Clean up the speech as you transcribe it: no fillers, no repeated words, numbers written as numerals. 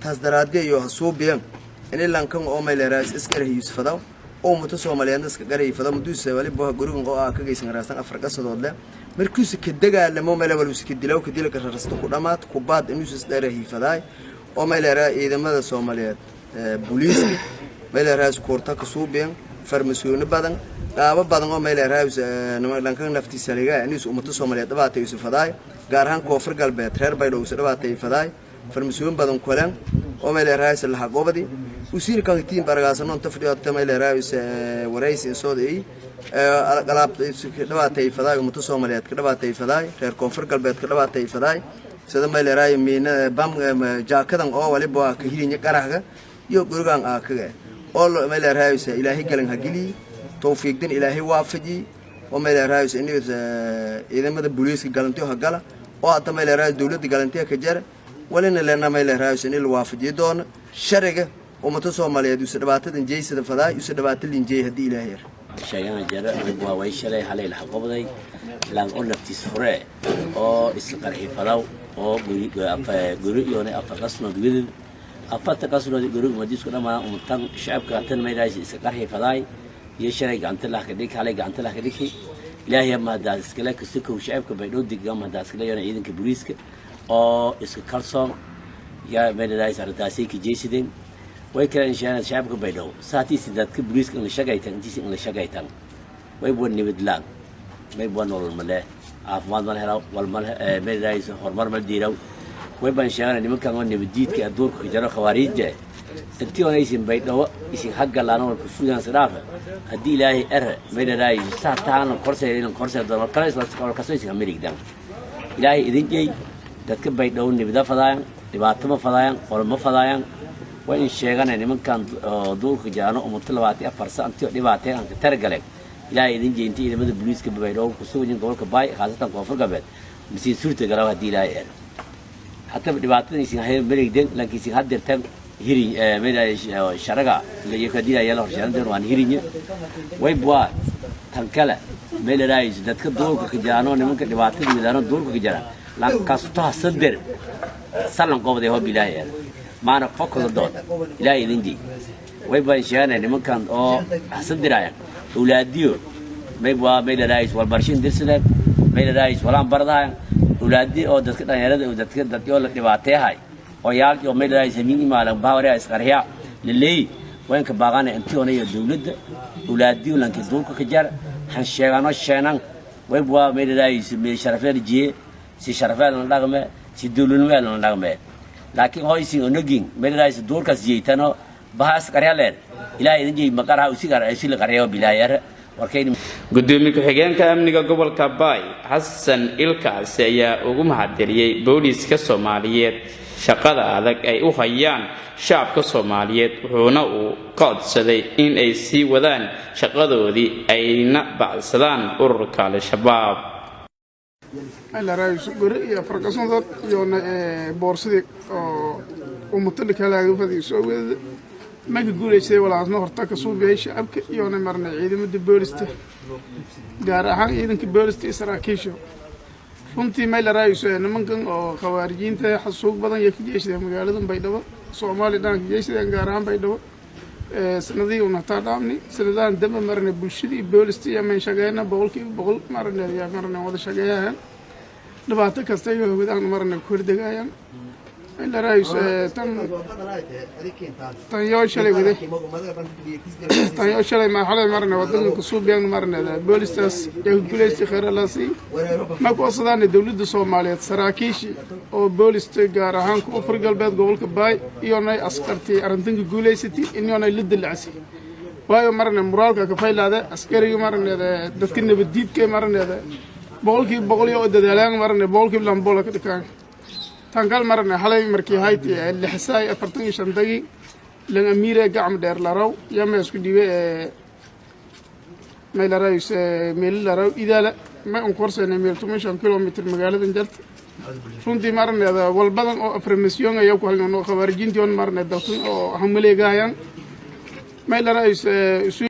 Taas daraadge iyo hasuubiyan ini lankan oo mayleeraas isqarhiis fadaw oo ummato Soomaaliyeed iska qarhi fadaw. Muduusa waliba gurigan oo ah ka geysan raastan afar qasadood leh markiisa ka dagaalamo meel wal iska dilaw ka dila ka rasto ku dhamaad kubaad inuu is dheerahi fadaay oo mayleeraa ciidamada Soomaaliyeed, booliiska mayleeraas koorta ka suubiyan farmasuuno badan, qaabo badan oo mayleeraas lankan naftiisa liga inuu ummato Soomaaliyeed dhibaatay isu fadaay, gaar ahaan Koonfur Galbeed, reer Baydhabo isu dhibaatay fadaay. Farmasuun badan kulan oo mayleeraas laha gobadi usiin kan tiin baragaasano inta fadhiyo mayleeraas waraysi soo ay qalaab dhibaatay fadaay, ummato Soomaaliyeed ka dhibaatay fadaay, reer Koonfur Galbeed ka dhibaatay fadaay, sida mayleeraay miina bam jaakadan oo waliba ka hilinya qaraxga iyo gurigan aakaga oo mayleeraay. Ilaahay galan hagili, tawfiiqdan Ilaahay waafaji oo mayleeraay in ciidamada booliiska galantiyo hagala oo hadda mayleeraay dawladda galantiyo ka jara walina leena mayleeraay in la waafajiyo doono sharciga ummato Soomaaliyeed usa dhibaatadan jeysada fadaay usa dhibaato linjeey haddii Ilaahay yar. Sheegana jara waa way shalay halay la qabday laan oo naftiis fure oo isqarxi fadaw oo guri iyo afar qasnood gudid, afarta qasnood guriga madiisku dhamaan umtan shacabka tan meedaas iska qarxi fadaay iyo shalay gacanta lah ka dhig, halay gacanta lah ka dhigi. Ilaahay ma hadaas iskale kasikow shacabka Baydhabo degan, ma hadaas iskale yana ciidanka booliiska oo iska kalsoon yaa meedaas arrintaasi ka jeesideen. Way kala inshaana shacabka Baydhabo saatiisi dadka booliiska in la shaqaytan, intiisi in la shaqaytan way buu nibadlaan, may buu nolol male, caafimaad ma helaw, wal ma meedaas horumar ma diiraw. Way baan sheeganay nimankan oo nabadiidka adduunka ka jaro, khawaariijda, intii oonaysin Baydhabo isin haggalaan oo kusugan sidaafa haddii Ilaahay ere meedaay saataana korsay korsay doon kale isla kaso isin amerigdan. Ilaahay idin jeey dadka Baydhabo nibada fadaayaan, dhibaato ma fadaayaan, qol ma fadaayaan. Waa in sheeganay nimankan duurka jiraano ummato 24 sa intii dhibaatay aan ka taragaleen. Ilaahay idin jeey intii ciidamada booliiska Baydhabo kusugan gobolka Baay, khaasatan Koonfur Galbeed, masiin suurta galaw haddii Ilaahay ere hataa dhibaatadan isin hay maligden laakiin isin hadirtan hirin meel sharaga iyo kadila yala horsheeran waan hirinya. Way bua tan kale meel raayis dadka duurka ka jiraano, nimanka dhibaatada midaano duurka ka jira lan kasto hasadir salan qobday ho bilaahi maana fokada dood. Ilaahay idin jey way baan sheeganay nimankan oo hasadiraya awlaadiyo may bua meel raayis wal barshin dirsadeen, meel raayis walaan bardahayan awlaadi oo dadka dhalinyarada oo dadka dadyo la dhibaateehay oo yaal oo meel raayis hamiin imaalan baawariya isqarxiya laleey. Waynka baaqana intii onayo dawladda awlaadiyo lanki duurka ka jar han sheegano sheenan. Way bua meel raayis meel sharafeel jiye si sharafeel la dhaqme, si dawladnimo la dhaqme, laakiin hoysin onogin meel raayis duurkaas jeeytano bahaas qarya leer. Ilaahay idin jeey maqaraha usigar ay si la qaryayo bilaayar. Gudoomiye ku-xigeenka amniga gobolka Baay, Xasan Ilkaasi, ayaa ugu mahadceliyey booliiska Soomaaliyeed shaqada adag ay u hayaan shacabka Soomaaliyeed, wuxuuna uu ka codsaday in ay sii wadaan shaqadoodii ayna bacsadaan ururka Al-Shabaab. Gori iyo farqasadood iyo boorsadii oo ummatali kalaaga soo wadada marka guulaystay walaasna horta ka suubiyay shacabka iyona marnay ciidamada boolista, gaar ahaan ciidanka boolista iyo saraakiisha. Runtii may la raayso nimankan oo khawaarijiinta xasuuq badan iyo ka jeeshadeen magaalada Baydhabo, Soomaaliya dhan ka jeeshadeen, gaar ahaan Baydhabo. Sanadihii una hataa dhaafni sanadahan dambe marnay bulshadii boolista iyo mayn shaqeyna 100% marnay yaa marnay wada shaqeeyayaan, dhibaato kasta iyo wadaan marnay ku hordegayaan. Tan tan yoo shalay waday, tan yoo shalay ma xalay marnay wadanka kusuubiyaan marnay boolistaas yaa ku guulaystay. Khayr Allah sii ma ku codsadaan dowladda Soomaaliyeed, saraakiishii oo boolista, gaar ahaan Koonfur Galbeed, gobolka Baay, iyonay askartii arrintanka guulaysatay inyoonay la dilacsi, waayo marne muraalka ka faylaade askariga marne dadka nabaddiidka marne 100% iyo dadaalaan marne 200% ka dhikaan. Tankal marne xalay markii hayti lixsaay 45 dagi lan amiire gacam dheer laraw yama isku dhiibe may larays meel laraw Idaala may un korsayna meel 15 kilomitr magaalada jarta. Runtii marneeda walbadan oo information ayaa ku halno khawaarijiintii on marne dalkan oo hamaleegayaan may larays.